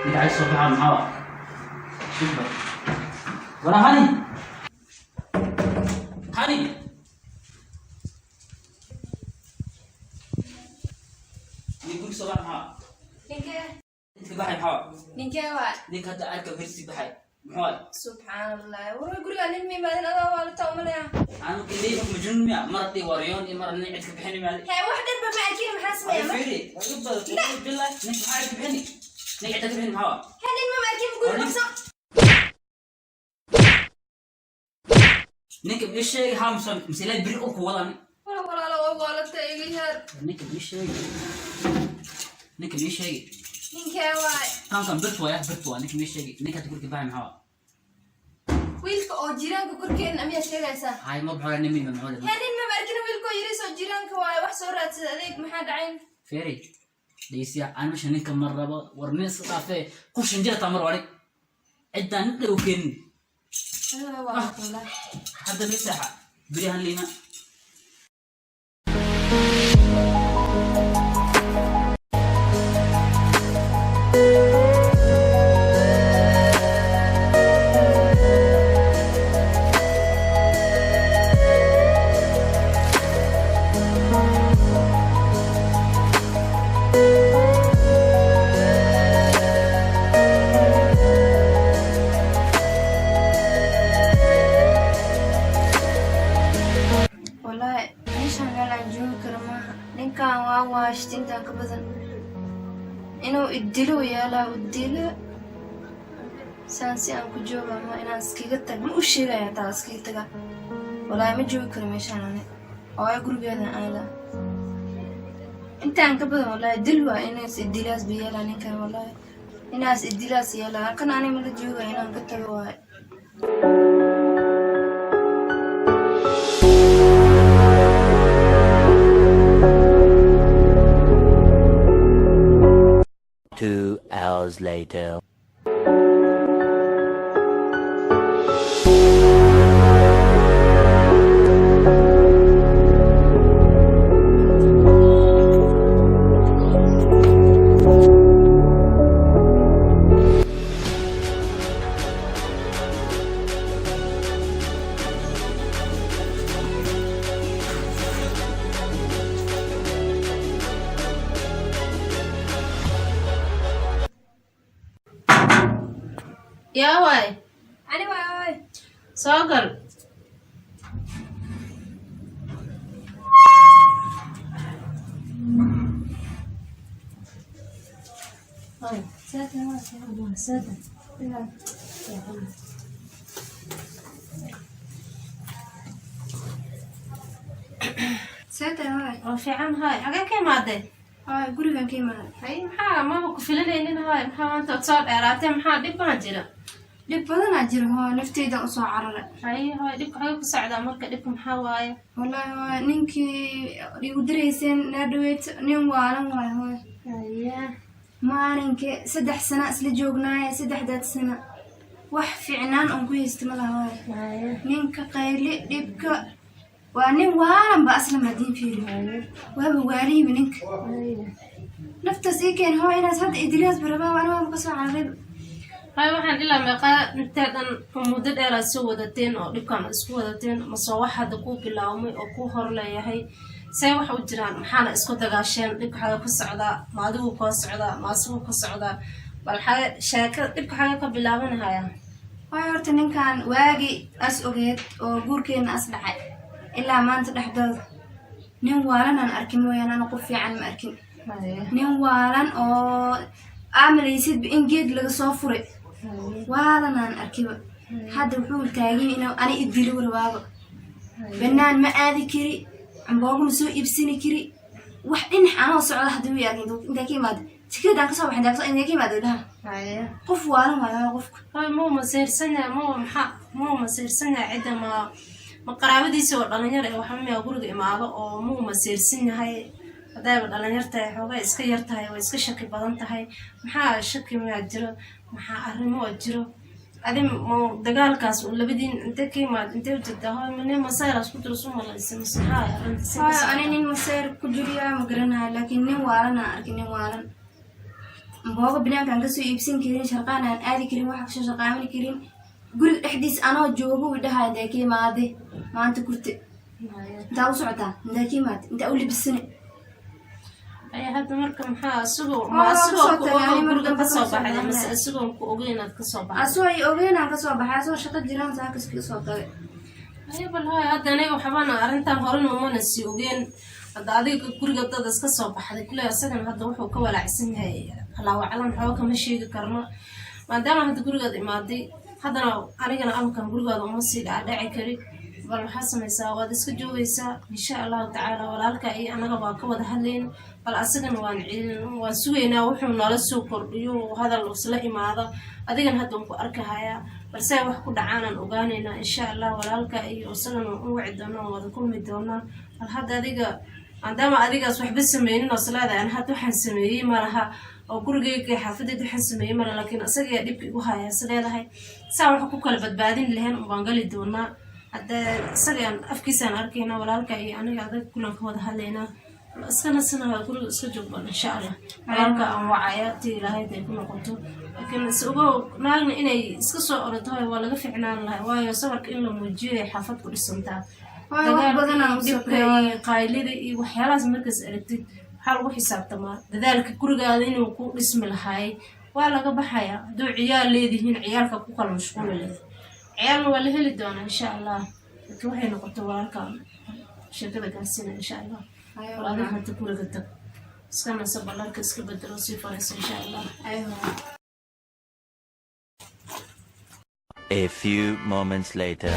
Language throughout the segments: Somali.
Ninka cid soo baxaa maxaa waa? Shubba. Wara hani. Hani. Nin guriga soo baxa maxaa waa? Ninkee? Inta baxay maxaa waa? Ninkee waay? Ninka hadda arka hirsi baxay. Muxuu waay? Subxaan Allah, war guriga nin ma imaadin, adaa waa la tawmalaya. Anu ilay majnuun miya? Mar haddii wariyoon iyo mar nin cid ka bixini maadi. Hee, wax dhanba ma arkin, maxaa sameeya marka? Fiiri, waa igu badan. Billahi, ninka maxaa cid ka bixini? Ninka cid ka bixini maxaa waa? Hee, nin ma arkin guriga qabso. Ninka ii sheegay haa mise mise ilaa beri u ku wadaan. Wala walaalo, waa waalata iga yaar. Ninka ii sheegay. Ninka ii sheegay. Ninkee waay? Kan birtu waa birtu waa ninka ii sheegay. Ninka hadda guriga baxay maxaa waa? Wiilka oo jiraanka korkeena miyaa sheegaysaa? Hay ma baxo nin ma maxaa Hee, nin ma arkin, wiilka oo yariis oo jiraanka waaye, wax soo raadsada adeeg, maxaa dhacay? Feeri dhegeysiya, aan meesha ninka mar rabo war nin iska dhaafee qof shan jir taa mar wari ciddaan nin dhow keenin. Adaa waa waalata wallaahi. Hadda nin saaxa beriyahan liina. Wallaahi meeshaan meel aan joogi karo maaha. Ninkan waa waashti intaan ka badan inuu idilo yaalaa idilo saan si aan ku jooga ma inaan iskaga tag ma u sheegaya taa iskaga taga. Wallaahi ma joogi karo meeshaan ani oo gurigeedan aadaa intaan ka badan. Wallaahi dil waa inaas idilaas ba yeelaa ninkan. Wallaahi inaas idilaas yeelaa kan ani mala jooga, inaan ka tago waaye. 2 hours later. Yaa waay? Ani waay waay. Soo gal. Seeta waay. Waa fiican haay, xagee ka imaadeen? Waay, gurigan ka imaaday. Hay, maxaa maba ku filanaynin haay, maxaa maanta ood soo dheeraatee, maxaa dhib baa jira? Dhib badanaa jira hooy, nafteydan usoo cararay. Hay haay, dhibka xagee ku socdaa marka, dhibka maxaa waaye? Wallaahi hooy, ninkii igu dirayseen naa dhaweyd nin waalan waay hooy. Haya. Maalinkii 3 sano isla joognaaye, 3daad sano wax fiicnaan oon ku haysta ma laha hooy. Haya. Ninka qayli dhibka waa nin waalan ba aslan hadiin fiiriyo waaba waalihiba ninka. Haya. Naftaas ii keen hooy, inaas hadda idiliyaas barabaa ana waaba kasoo cararay. Hay, waxaan ilaa meeqaa intee dhan oo muddo dheer aad soo wadateen oo dhibkan aad isku wadateen, mase wax hadda kuu bilaawmay oo kuu hor leeyahay? See wax u jiraan, maxaana isku dagaasheen? Dhibka xagee ku socdaa? Ma adigu koo socdaa, ma asigu ka socdaa? Bal xage sheeka dhibka xagee ka bilaabanahaya? Waayo horta ninkan waagi as ogeed oo guurkeena as dhacay ilaa maanta dhexdooda nin waalan aan arkin mooyaane ana qof fiican ma arkin. Nin waalan oo aa malaysidba in geed laga soo furay waalan aan arkiba. Hadda wuxuu taagan inuu ani idilo rabaaba. Banaan ma aadi kari, camboogama soo iibsani kari, wax dhinac anoo socda hadda wii arkin intaa ka imaada jikadaan kasoo baxay intaa ka imaada dhaha. Haya. Qof waalan waayo qofka. Hay, muu masiirsan yahay? Muu maxaa muu masiirsan yahay? Cidda ma qaraabadiisa oo dhalinyar ee waxa miyaa guriga imaado oo muu masiirsan yahay? Haddayba dhalinyar tahay, xoogaa iska yar tahay, way iska shaki badan tahay. Maxaa shaki maa jiro? Maxaa arrimo oo jiro? Adi ma dagaalkaas un labadiin intee ka imaad, intee u jirtaa, hooy? Mane masayraas ku jiro sumalaysa mise maxaa arrinta si? Hooyo, ani nin masayr ku jiriya ma garanayo, laakiin nin waalan aan arkin, nin waalan, mbooga banaankaan kasoo iibsan karin, sharqaan aan aadi karin, waxa kasoo sharqaamani karin, guriga dhexdiis anoo joogo uu dhahay, "Intee ka imaade maanta kurte? Intaa u socotaa? Intaa ka imaade? Intaa u libisane?" Ay, hadda marka maxaa isagoo Waa, ma isagoo kasoo ku tagay, ogow ani mar guriga dambe kasoo kama soo baxday mise baxnay. Isagoo ku ogeyn aad kasoo baxday? Asoo ay ogeynaan kasoo baxay, asoo shaqo jiraan saakaska kasoo tagay. Ay, bal hooy, hadda aniga waxbana arrintan horena umana sii ogeen. Hadda adiga guriga dad iska soo baxday kule, isagana hadda wuxuu ka walaacsan yahay alaawacalan, waxba kama sheegi karno maadaama hadda gurigaad imaaday. Haddana anigana amalkan gurigaada uma sii dhaadhaci kari. Bal waxaa samaysaa, waad iska joogaysaa, insha Allahu tacaala. Walaalka iyo anaga waa ka wada hadlayn. Bal asagana waan celin, waan sugaynaa wuxuu nala soo kordhiyo, hadal isla imaado. Adigana hadda waan ku arkahayaa, balse wax ku dhacaanaan ogaanaynaa, insha Allah. Walaalka iyo isagana waan u wici doonaa, waan wada kulmi doonaa. Bal hadda adiga, maadaama adigaas waxba sameynin oo isleedahay, an hadda waxaan sameeyey malaha oo gurigeyga xaafadeyda waxaan sameeyey malaha, laakiin isagaa dhibka igu haya is leedahay, saa waxa ku kala badbaadin lahayn unbaan gali doonaa. Hadda isagaan afkiisaan arkayna, walaalka iyo aniga adag kulan ka wada hadlaynaa. Iska nasanaha, guriga iska joog bal, insha Allah. Walaalka aan wacaya tii Ilaahayd ay ku noqoto, laakiin is ogow, naagna inay iska soo oroto waa laga ficnaan lahay, waayo sabarka in la muujiyo ay xaafad ku dhisantaa. Hooyo, wax badan aan u dhibka sabrey. Iyo qaylida iyo waxyaalahaas markaas aragtid, waxaa lagu xisaabtamaa dadaalka gurigaada inuu ku dhismi lahaay. Waa laga baxayaa hadduu ciyaal leedihiin, ciyaalka ku kala mashquuli leed. Ciyaalna waa la heli doonaa, insha Allah. Laakiin waxay noqoto walaalka sheekada gaarsiina, insha Allah. Wal adiga hanta guriga tag, iska naso, ballarka iska bedelo, sii fariiso, insha Allah. Ayo. A few moments later.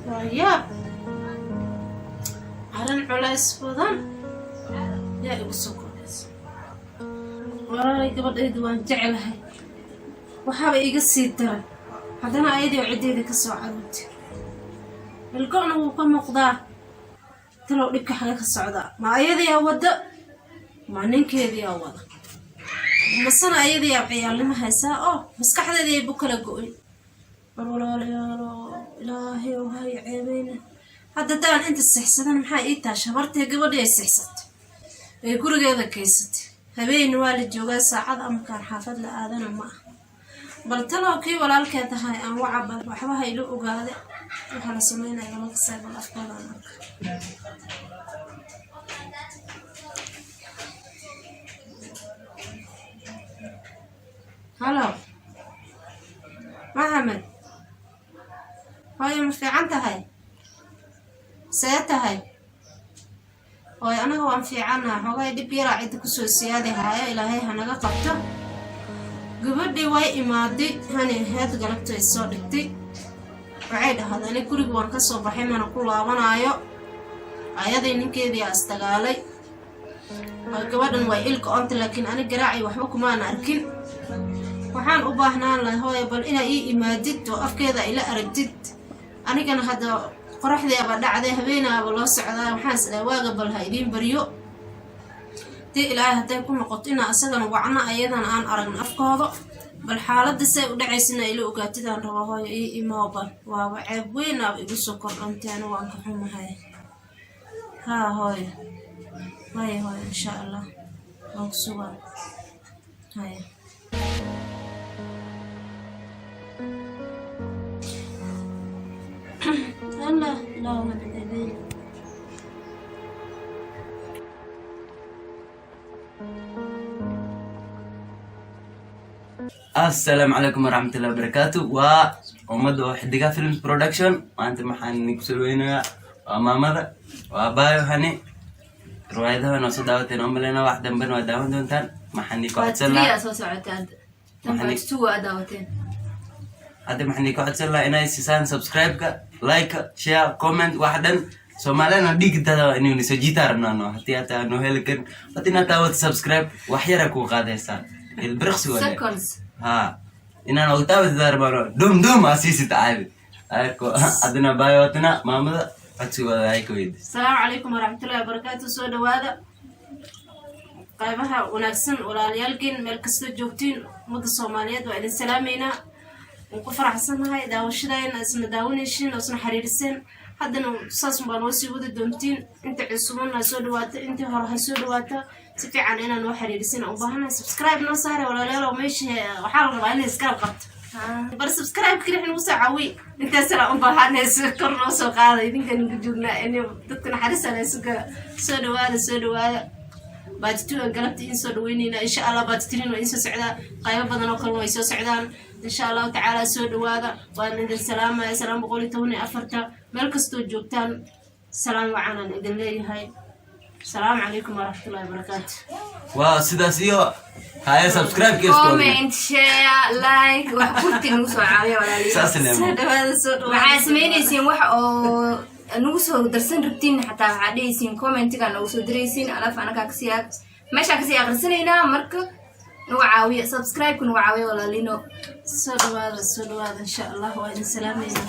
Waa yaab, arrin culays badan yaa igu soo kordhaysa. Walaalay, gabadhaydu waan jeclahay, waxaaba iga sii daran haddana ayadii oo ciddeeda ka soo caruurtay, ilgona wuu ka muuqdaa. Talow dhibka xaga ka socdaa? Ma ayadiyaa wadda, ma ninkeediyaa wada, masana ayadiyaa ciyaalnimo haysaa oo maskaxdeedii ay bu kala go-in? War walaalayaalo, Ilaahay ow hay ceebeyna. Hadda daan inta sixsadan maxaa ii taasha? Habartee gabadhii ay sixsatay ee gurigeeda keysatay, habeenna waa la joogaa, saacad amakaan xaafad la aadana ma ah. Bal talow kii walaalkee tahay aan wacaba, waxba ha ila ogaade waxaa la sameynaya lama kasay. Bal afkooda aan arka. Halo, Maxamed, hooyo, ma fiican tahay? See tahay, hooyo? Anaga waan fiicannaha, xogay dhib yaraa cidda kusoo siyaadi haayo, Ilaahay hanaga qabto. Gabadhii way imaaday, hani ahayd galabta ay soo dhigtay. Waxay dhahday, "Ani guriga waan ka soo baxay, mana ku laabanaayo." Ayaday ninkeedii aa isdagaalay oo gabadhan way ilka onta, laakiin ani garaacay waxba kumaana arkin. Waxaan u baahnaan lahay, hooyo, bal inaa ii imaadid oo afkeeda ila aragtid. Anigana hadda qoraxdeeba dhacday, habeenaaba loo socdaa. Waxaan isdhahay, waaga bal ha idiin baryo, dii Ilaahay hadday ku noqoto inaa isagana wacno, ayadana aan aragno afkooda. Bal xaaladda say u dhacaysina ila ogaatidaan rabo, hooyo, ii imoo bal. Waaba ceeb weynaaba igu soo kordhantay, anigu waan ka xumahay. Haa hooyo, haya hooyo, insha Allah waan ku sugaa, haya. Allah, Allahuma nadabeyn. Asalaamu calaykum waraxmatullahi wabarakaatu. Waa ummadda oo Xidiga Films Production. Maanta maxaan idinku soo dhaweynayaa waa maamada, waa Baayo Hani. Riwaayadaha noo soo daawateen oo maleyna, wax dambena waa daawan doontaan. Maxaan idinku codsan lahaa Soo socota hadda tan. Maxaa Part two waa daawateen. Hadda maxaan idinku codsan lahaa inay siisaan subscribe-ka, like, share, comment, wax dhan. Soomaaliyana dhiigtada inuu soo jiitaa rabnaano. Haddii hataa noo heli karin, haddii inaad daawata subscribe wax yara kuu qaadaysaa. Ilbiriqsi wale. Seconds. Ha, inaan ogtaabad darmano dum dum asiisid caadi ayko adina baayotina maamada codsigooda ay ka weydiis. Asalaamu calaykum waraxmatullahi wabarakaatu. Soo dhawaada qaybaha wanaagsan, walaalayaalkiin meel kastoo joogtiin, ummadda Soomaaliyeed waa idin salaameynaa. Waan ku faraxsanahay daawashadayna isna daawanaysiin oo isna xiriiriseen. Haddana saas unbaa noo sii wadi doontiin. Inta cusuban ha soo dhawaata, intii hore ha soo dhawaata. Si fiican inaan noo xiriirisin u baahanahay. Subscribe noo saare, walaalayaal. Meesha waxaa la rabaa inay iskala qabto bar. Subscribe kali nagu soo caawi, intaasna u baahanayso kor noo soo qaada. Idinkan ku joognaa in dadka naxariisana isu gala. Soo dhawaada, soo dhawaada. Part 2 aan galabta idiin soo dhaweyneyna, insha Allah. Part 3 waa idiin soo socdaa, qaybo badan oo kalena way soo socdaan, insha Allahu tacaala. Soo dhawaada, waan idin salaamaya. Salaam 114-ta meel kastoo joogtaan, salaam wacanaan idin leeyahay. Asalaamu calaykum waraxmatullahi wabarakaatu. Waa sidaas iyo haya subscribe keesko. Comment, share, like, wax kurti nagu soo caawiya, walaaliyo. Saas Soo leemo. dhawaada, soo dhawaada. Waxaa samaynaysiin wax oo nagu soo darsan rabtiin, xataa waxaa dhehaysiin commentiga nagu soo diraysiin alaaf, anagaa kasii meeshaa kasii aqrisanaynaa. Marka nagu caawiya subscribe-ka, nagu caawiya, walaalino. Soo dhawaada, soo dhawaada, insha Allah waa idin salaameynaa.